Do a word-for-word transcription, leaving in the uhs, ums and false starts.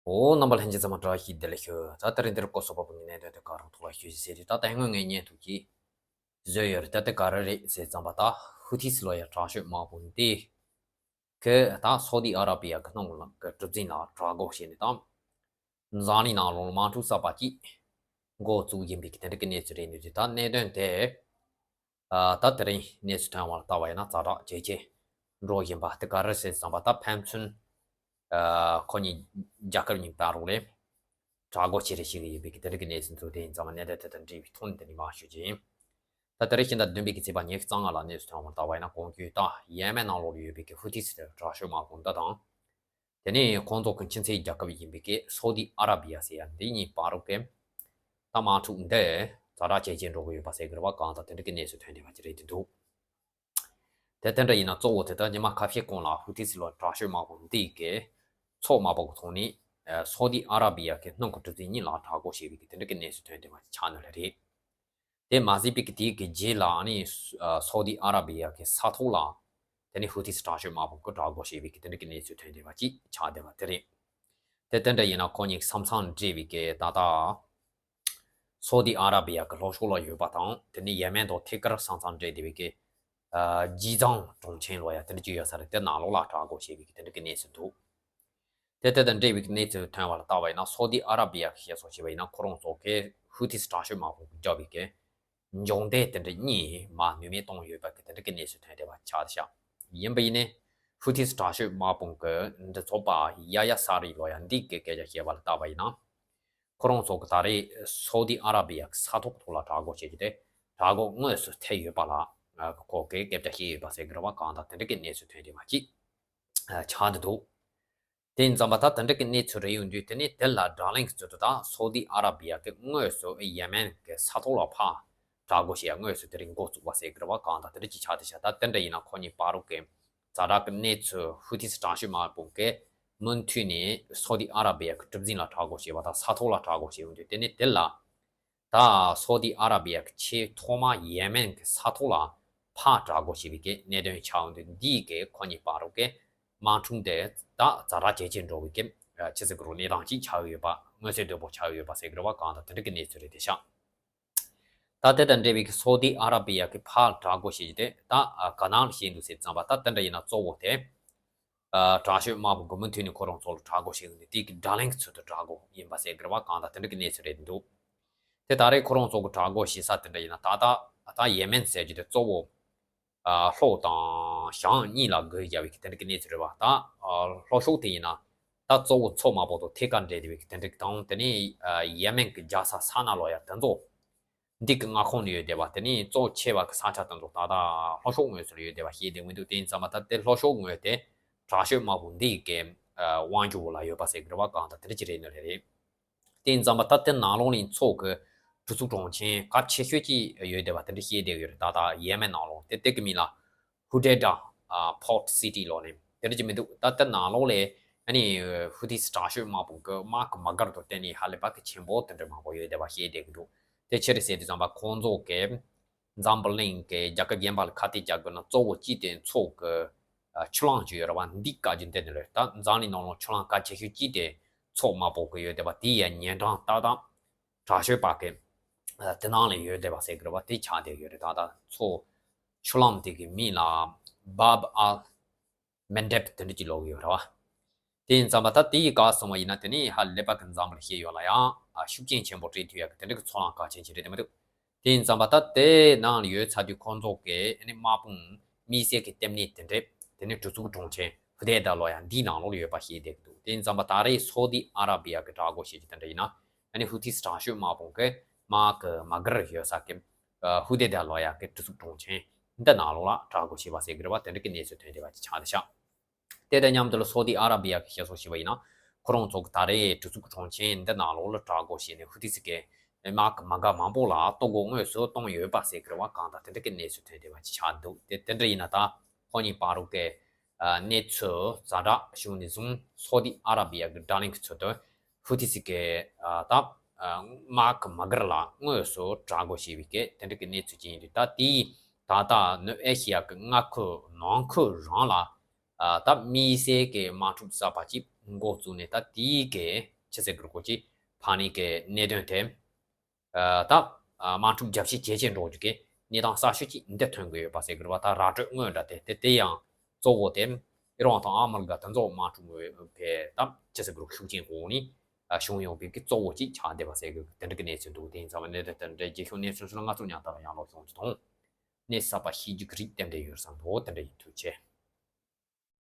འོ། རྣམ་པ་ལྷན་རྒྱས་ཚང་མ་བཀྲ་ཤིས་བདེ་ལེགས་ཞུ། ད་དེ་རིང་འདིར་སྐོར་སོགས་པ་པོ་ནས་གནད་དོན་དེ་ག་རང་ཐོག་ལ་ཞུ་ཞིག་ཟེར་དུས། ད་ལྟ་སྔོན་ངས་བརྙན་ཐུང་ཅིག་བཟོས་ཡོད་རེད། ད་དེ་ག་རེ་རེད་ཟེར་ཙམ་པ། ད་ཧུ་ཐིས་ལོ་ཡ་དྲག་ཤོས་དམག་དཔུང་འདི་གི་ད་སོ་ཏི་ཨ་ར་བི་ཡ་གི་ནང་ལ་གི་གྲུ་གཟིངས་ལ་དྲག་རྒོལ་བྱས་ནས། ད་འཛམ་གླིང་ནང་ལོགས་ལ་དམག་འཁྲུག་གསར་པ་ཅིག་འགོ་བཙུགས་ཡིན་པའི་གི་དེ་འདྲ་གི་གནས་ཚུལ་རེད། འདུག་ཅིག་ད་གནད་དོན་དེ། ཨ། ད་དེ་རིང་གནས་ཚུལ་ཐོན་བ་ལ་ལྟ་བ་ཡིན་ན་ཛ་དྲག་ཇེ་ཆེ་འགྲོ་བཞིན་པ་དེ་ག་རེ་རེད་ཟེར་ཙམ་པ། ད་ཕན་ཚུན། ཨ། ཁོ་གཉིས་རྒྱལ་ཁབ་གཉིས་བར་ལ་དྲག་རྒོལ་ཆེ་རུ་ཞུགས་ཡོད་པའི་གི་དེ་འདྲ་གི་གནས་ཚུལ་འདུག་དེ་ཡིན་ཙང་མ་གནད་དོན་དེ་དང་འབྲེལ་བའི་ཐོག་ནས་དེ་ནས་མར་ཞུ་རྒྱུ་ཡིན། ད་དེ་རིང་ཕྱི་ཟླ་བདུན་པའི་གི་ཚེས་པ་ཉེར་གཅིག་ལ་གནས་ཚུལ་ཐོན་བ་ལ་ལྟ་བ་ཡིན་ན། གོང་ཞུས་ད་ཡེ་མེན་ནང་ལོགས་ལ་ཡོད་པའི་གི་ཧུ་ཐིས་དྲག་ཤོས་དམག་དཔུང་འདི་དང་། དེ་ནས་ཁོང་ཚོ་གི་ཁྱིམ་མཚེས་རྒྱལ་ཁབ་ཡིན་པའི་གི་སོ་ཏི་ཨ་ར་བི་ཡ་ཟེར་ཡ་འདི་གཉིས་བར་གི་ད་དམག་འཁྲུག་འདི་ཛ་དྲག་ཇེ་ཆེ་འགྲོ་གི་ཡོད་པ་ཟེར་གི་རེད་པ། གང་ལྟར་དེ་འདྲ་གི་གནས་ཚུལ་ཐོན་བསྡད་པ་ཅིག་རེད་འདུག་དེ་དེ་འདྲ་ཡིན་ན་གཙོ་བོ་དེ་ད་ཉི་མ་ཁ་ཤས་གོང་ལ་ཧུ་ཐིས་ལོ་དྲག་ཤོས་དམག་དཔུང་འདི་གི་ཚོགས་མ་པོ་གི་ཐོག་ནས་སོ་ཏི་ཨ་ར་བི་ཡ་གི་ནང་གི་གྲུ་གཟིངས་གཉིས་ལ་དྲག་རྒོལ་བྱས་པའི་གི་དེ་འདྲ་གི་གནས་ཚུལ་ཐོན་བསྡད་པ་ཅིག་ཆགས་ནི་ལ་རེད། དེ་མ་ཟད་པའི་གི་དེའི་གི་རྗེས་ལ་ནི་སོ་ཏི་ཨ་ར་བི་ཡ་གི་ས་ཐོག་ལ་དེ་ནི་ཧུ་ཐིས་དྲག་ཤོས་དམག་དཔུང་གི་དྲག་རྒོལ་བྱས་པའི་གི་དེ་འདྲ་གི་གནས་ཚུལ་ཐོན་བསྡད་པ་ཅིག་ཆགས་བསྡད་པ་དེ་རེད། དེ་དེ་འདྲ་ཡིན་ན་ཁོ་གཉིས་ཀྱི་ས་མཚམས་འབྲེལ་བའི་གི་ད་ལྟ་སོ་ཏི་ཨ་ར་བི་ཡ་གི་ལྷོ་ཕྱོགས་ལ་ཡོད་པ་དང་། དེ་ནི་ཡེ་མེན་དང་ཐད་ཀར་ས་མཚམས་འབྲེལ་བསྡད་པའི་གི་ཨ་ཇི་ཛང་གྲོང་ཁྱེར་ལོ་ཡ་དེ་འདྲ་ཅིག་ཡོད་ས་རེད། དེ་ནང་ལོགས་ལ་དྲག་རྒོལ་བྱས་པའི་གི་དེ་འདྲ་གི་གནས་ཚུལ་འདུག་དེ་དེ་དང་འབྲེལ་བའི་གནས་ཚུལ་ཐོན་པ་ལ་ལྟ་བ་ཡིན་ན། སོ་ཏི་ཨ་ར་བི་ཡ་གི་བཤད་སྲོལ་བྱས་པ་ཡིན་ན། ཁོ་རང་ཚོ་གི་ཧུ་ཐིས་དྲག་ཤོས་དམག་དཔུང་གིས་བརྒྱབ་པའི་གི་འབྱུང་འདས་དེ་འདྲ་གཉིས་མར་ནུས་མེད་བཏང་ཡོད་པ་གི་དེ་འདྲ་གི་གནས་ཚུལ་ཐོན་བསྡད་པ་ཆགས་བཞག་ཡིན་པ་ཡིན་ནའི་ཧུ་ཐིས་དྲག་ཤོས་དམག་དཔུང་གི་མགྲིན་ཚབ་པ་ཡ་ཡ་ས་རི་ལོ་ཡ་འདི་གི་སྐད་ཆ་བཤད་པ་ལ་ལྟ་བ་ཡིན་ན། ཁོ་རང་ཚོ་གི་ད་རེས་སོ་ཏི་ཨ་ར་བི་ཡ་གི་ས་ཐོག་ཐོག་ལ་དྲག་རྒོལ་བྱེད་རྒྱུ་དེ། དྲག་རྒོལ་དངོས་སུ་ཐེབས་ཡོད་པ་ལ་ཁོ་གིས་སྐད་ཆ་བཤད་ཡོད་པ་ཟེར་གི་རེད་པ། གང་ལྟར་དེ་འདྲ་གི་གནས་ཚུལ་ཐོན་བསྡད་པ་ཅིག་ཆགས་བསྡད་འདུག་དེ་ཡིན་ཙང་མ་ད་དེ་འདྲ་གི་གནས་ཚུལ་རེད་ཡོང་དུས། དེ་ནས་དེ་ལ་བརྡ་ལན་གྱི་ཚུལ་དུ་ད་སོ་ཏི་ཨ་ར་བི་ཡ་གིས་དངོས་སུ་ཡེ་མེན་གྱི་ས་ཐོག་ལ་ཕར་དྲག་རྒོལ་བྱེད་ཡ་དངོས་སུ་དེ་རིང་འགོ་བཙུགས་པ་ཟེར་གི་རེད་པ། གང་ལྟར་དེ་འདྲ་ཅིག་ཆགས་བསྡད་ཤག་ད་དེ་འདྲ་ཡིན་ན་ཁོ་གཉིས་བར་གྱི་ཛ་དྲག་གི་གནས་ཚུལ། ཧུ་ཐིས་དྲག་ཤོས་དམག་དཔུང་གིས་མུ་མཐུད་ནས་སོ་ཏི་ཨ་ར་བི་ཡ་གི་གྲུ་གཟིངས་ལ་དྲག་རྒོལ་བྱས་པ་དང་། ས་ཐོག་ལ་དྲག་རྒོལ་བྱས་ཡོང་དུས། དེ་ནས་དེ་ལ་ད་སོ་ཏི་ཨ་ར་བི་ཡ་གིས་ཆེས་ཐོག་མ་ཡེ་མེན་གྱི་ས་ཐོག་ལ་ཕར་དྲག་རྒོལ་བྱས་པའི་གི་གནད་དོན་ཆགས་ཡོང་དུས། འདིའི་གི་ཁོ་གཉིས་བར་གྱི་དམག་འཁྲུག་དེ་ད་ཛ་དྲག་ཇེ་ཆེར་འགྲོ་བའི་གི་ཆི་ཟེར་གི་རུ་གནས་སྟངས་ཅིག་ཆགས་ཡོད་པ། མངོན་གསལ་དོད་པོ་ཆགས་ཡོད་པ་ཟེར་གི་རེད་པ། གང་ལྟར་དེ་འདྲ་གི་གནས་ཚུལ་རེད་བསྡད་ཤག་ད་དེ་དང་འབྲེལ་བའི་གི་སོ་ཏི་ཨ་ར་བི་ཡ་གིས་ཕར་དྲག་རྒོལ་བྱེད་རྒྱུ་དེ་ད་ག་ནང་ལ་བྱེད་འདུག་ཟེར་ཙམ་པ། ད་དེ་འདྲ་ཡིན་ན་གཙོ་བོ་དེ། ཨ། དྲག་ཤོས་དམག་དཔུང་གིས་མུ་མཐུད་ནས་ཁོ་རང་ཚོ་ལ་དྲག་རྒོལ་བྱེད་ཀྱི་འདུག་དེ་གི་བརྡ་ལན་གྱི་ཚུལ་དུ་དྲག་རྒོལ་ཡིན་པ་ཟེར་གི་རེད་པ། གང་ལྟར་དེ་འདྲ་གི་གནས་ཚུལ་རེད་འདུག་དེ་ད་རེས་ཁོ་རང་ཚོ་གི་དྲག་རྒོལ་བྱེད་ས་དེ་འདྲ་ཡིན་ན། ད་ད་ད་ཡེ་མེན་ཟེར་རྒྱུ་དེ་གཙོ་བོ། ཨ། ལྷོ་དང་བྱང་གཉིས་ལ་བགོས་བཞག་པའི་གི་དེ་འདྲ་གི་གནས་ཚུལ་རེད་པ། ད། ཨ། ལྷོ་ཕྱོགས་དེ་ཡིན་ན་ད་གཙོ་བོ་མཚོ་དམར་པོ་དང་ཐད་ཀར་འབྲེལ་བསྡད་པའི་གི་དེ་འདྲ་གི་དང་། དེ་ནས། ཨ། ཡེ་མེན་གྱི་རྒྱལ་ས་ས་ན་ལོ་ཡ་དེ་ཚོ་འདི་གི་མངའ་ཁོངས་ནས་ཡོད་བསྡད་པ། དེ་ནས་གཙོ་ཆེ་བ་གི་ས་ཆ་དེ་ཚོ་ད་ལྟ་ལྷོ་ཕྱོགས་ངོས་སུ་ཡོད་བསྡད་པ་ཤེས་བསྡད་མི་འདུག་དེ་ཡིན་ཙང་མ་ད་དེ་ལྷོ་ཕྱོགས་ངོས་དེ་དྲག་ཤོས་དམག་དཔུང་འདི་ཡི་གི་དབང་སྒྱུར་ལ་ཡོད་པ་ཟེར་གི་རེད་པ། གང་ལྟར་དེ་འདྲ་ཅིག་རེད་ནི་རེད། དེ་ཡིན་ཙང་མ་ད་དེ་ནང་ལོགས་ནས་མཚོ་གི་གྲུ་ཟུར་གྲོང་ཁྱེར་གལ་ཆེ་ཤོས་ཅིག་ཡོད་བསྡད་པ་དེ་འདྲ་ཤེས་བསྡད་ཡོད་རེད། ད་ལྟ་ཡེ་མེན་ནང་ལོགས་དེ། དེ་གི་མིང་ལ་ཧུ་དེ་ཌ་ཨ་Port City ལབ་ནས་དེ་འདྲ་ཅིག་མི་འདུག་ད་དེ་ནང་ལོགས་ལ་ཨ་ནི་ཧུ་ཐི་དྲག་ཤོས་དམག་དཔུང་གི་དམག་གི་དམག་སྒར་དང་དེ་ནས་ཧ་ལས་པ་གི་ཆེན་པོ་དེ་འདྲ་མང་པོ་ཡོད་བསྡད་པ་ཤེས་བསྡད་ཀྱི་འདུག་དེ་ཆི་རེད་ཟེར་དུས་ཙམ་པ་ཁོང་ཚོ་གི་འཛམ་བུ་གླིང་གི་རྒྱལ་ཁབ་གཞན་པ་ལ་ཁ་གཏད་བཅག་དགོས་ན་གཙོ་བོ་གཅིག་དེ་མཚོ་གི་ཨ་ཆུ་ལམ་ཅིག་ཡོད་རེད་པ། འདི་བཀག་རྒྱུ་འདི་ནི་རེད། ད་འཛམ་གླིང་ནང་ལ་ཆུ་ལམ་གལ་ཆེ་ཤོས་གཅིག་དེ་མཚོ་དམར་པོ་གི་ཡོད་བསྡད་པ། དེ་ཡི་ཉེ་འགྲམ་ཏག་ཏག་དྲག་ཤོས་པ་གི་ཨ་དེ་ནང་ལ་ཡོད་བསྡད་པ་ཟེར་གི་རེད་པ། དེ་ཆགས་བསྡད་ཡོད་རེད། ད་ད་མཚོ་ཆུ་ལམ་དེ་གི་མིང་ལ་བཱབ་ཨལ་མན་དེབ་དེ་འདྲ་ཅིག་ལབ་ཀྱི་ཡོད་རེད་པ། དེ་ཡིན་ཙང་མ་ད་དེ་ཡི་བཀག་སོང་བ་ཡིན་ན། དེ་ནས་ཧ་ལས་པ་གི་འཛམ་བུ་གླིང་ཤེས་ཡོན་ལ་ཡང་ཨ་ཤུགས་རྐྱེན་ཆེན་པོ་སྤྲད་ཐུབ་ཡག་གི་དེ་འདྲ་གི་མཚོ་ལམ་གལ་ཆེན་ཅིག་རེད་དེ་མི་འདུག་དེ་ཡིན་ཙང་མ་ད་དེ་ནང་ལ་ཡོད་ཚར་དུས་ཁོང་ཚོ་གི་ཨ་ནི་དམག་དཔུང་དམིགས་བསལ་གྱི་ལྟེ་གནས་དེ་འདྲས་དེ་ནི་གྲུ་ཟུར་གྲོང་ཁྱེར་ཧུ་དེ་ད་ལོ་ཡ་འདིའི་ནང་ལོགས་ལ་ཡོད་པ་ཤེས་བསྡད་ཀྱི་འདུག་དེ་ཡིན་ཙང་མ་ད་རེས་སོ་ཏི་ཨ་ར་བི་ཡ་གི་དྲག་རྒོལ་བྱེད་རྒྱུ་དེ་འདྲ་ཡིན་ན། ཨ་ནི་ཧུ་ཐི་དྲག་ཤོས་དམག་དཔུང་གི་དམག་གི་དམག་སྒར་ཡོད་ས་གི་ཨ་ཧུ་དེ་ད་ལོ་ཡ་གི་གྲུ་ཟུར་གྲོང་ཁྱེར་འདི་ནང་ལོགས་ལ་དྲག་རྒོལ་བྱས་པ་ཟེར་གི་རེད་པ། དེ་འདྲ་གི་གནས་ཚུལ་ཐོན་བསྡད་པ་ཅིག་ཆགས་བསྡད་ཤག་དེ་དང་མཉམ་དུ་ལ་སོ་ཏི་ཨ་ར་བི་ཡ་གི་བཤད་སྲོལ་བྱས་པ་ཡིན་ན། ཁོ་རང་ཚོ་གི་ད་རེས་གྲུ་ཟུར་གྲོང་ཁྱེར་འདི་ནང་ལོགས་ལ་དྲག་རྒོལ་བྱས་ནས་ཧུ་ཐི་སི་གི་དམག་གི་དམག་སྒར་མང་པོ་ལ་གཏོར་རྒོལ་དངོས་སུ་བཏང་ཡོད་པ་ཟེར་གི་རེད་པ། གང་ལྟར་དེ་འདྲ་གི་གནས་ཚུལ་ཐོན་བསྡད་པ་ཅིག་ཆགས་འདུག་དེ་དེ་འདྲ་ཡིན་ན་ད་ཁོ་གཉིས་བར་གྱི་ཨ་གནས་ཚུལ་ཛ་དྲག་བྱུང་ནས་བཟུང་སོ་ཏི་ཨ་ར་བི་ཡ་གི་བརྡ་ལན་གྱི་ཚུལ་དུ་ཧུ་ཐི་སི་གི་ཨ་ད་ཨ་དམག་གི་དམག་སྒར་ལ་དངོས་སུ་དྲག་རྒོལ་བྱས་པའི་གི་དེ་འདྲ་གི་གནས་ཚུལ་ཅིག་ཡིན་དུས། ད་དེའི་ད་ལྟ་ནུབ་ཨེ་ཤི་ཡ་གི་མངའ་ཁུལ་ནང་ཁུལ་རང་ལ་ ད་དམིགས་བསལ་གྱི་དམག་འཁྲུག་གསར་པ་ཅིག་འགོ་བཙུགས་ནས། ད་དེའི་གི་ཆི་ཟེར་དགོས་རེད། ཁོ་ཅིག་ཕ་ནི་གི་གནད་དོན་དེ། ད་དམག་འཁྲུག་རྒྱབ་ཤིག་ཇེ་ཆེར་འགྲོ་རྒྱུ་གི་གནས་སྟངས་གསར་ཤོས་ཅིག་འདི་ཐོན་གི་ཡོད་པ་ཟེར་གི་རེད་པ། ད་ར་སྤྲོད་དངོས་འདྲ་དེ་དེ་དེ་ཡང་གཙོ་བོ་དེ་ཨི་རན་དང་ཨ་མི་རི་ཀ་དེ་ཚོ་དམག་འཁྲུག་གི་ད་ཆི་ཟེར་དགོས་རེད། ཤུགས་རྐྱེན་འོག་ནས་བྱུང་ཡོང་བའི་གི་གཙོ་བོ་ཅིག་ཆགས་བསྡད་པ་ཟེར་གི་དེ་འདྲ་གི་གནས་ཚུལ་འདུག་དེ་ཡིན་ཙང་གནད་དོན་དེ་འདྲ་རྒྱལ་ཁྱོན་གནས་ཚུལ་སོགས་ལ་ང་ཚོ་ཉག་ཐག་ཡང་ལོག་སོང་ཅིག་དང་། གནས་གསར་པ་ཤེས་རྒྱུ་གི་རིགས་ཏན་ཏན་ཡོད་བསམ་འདུག་དེ་འདྲ་ཡིན། ཐུགས་རྗེ་ཆེ།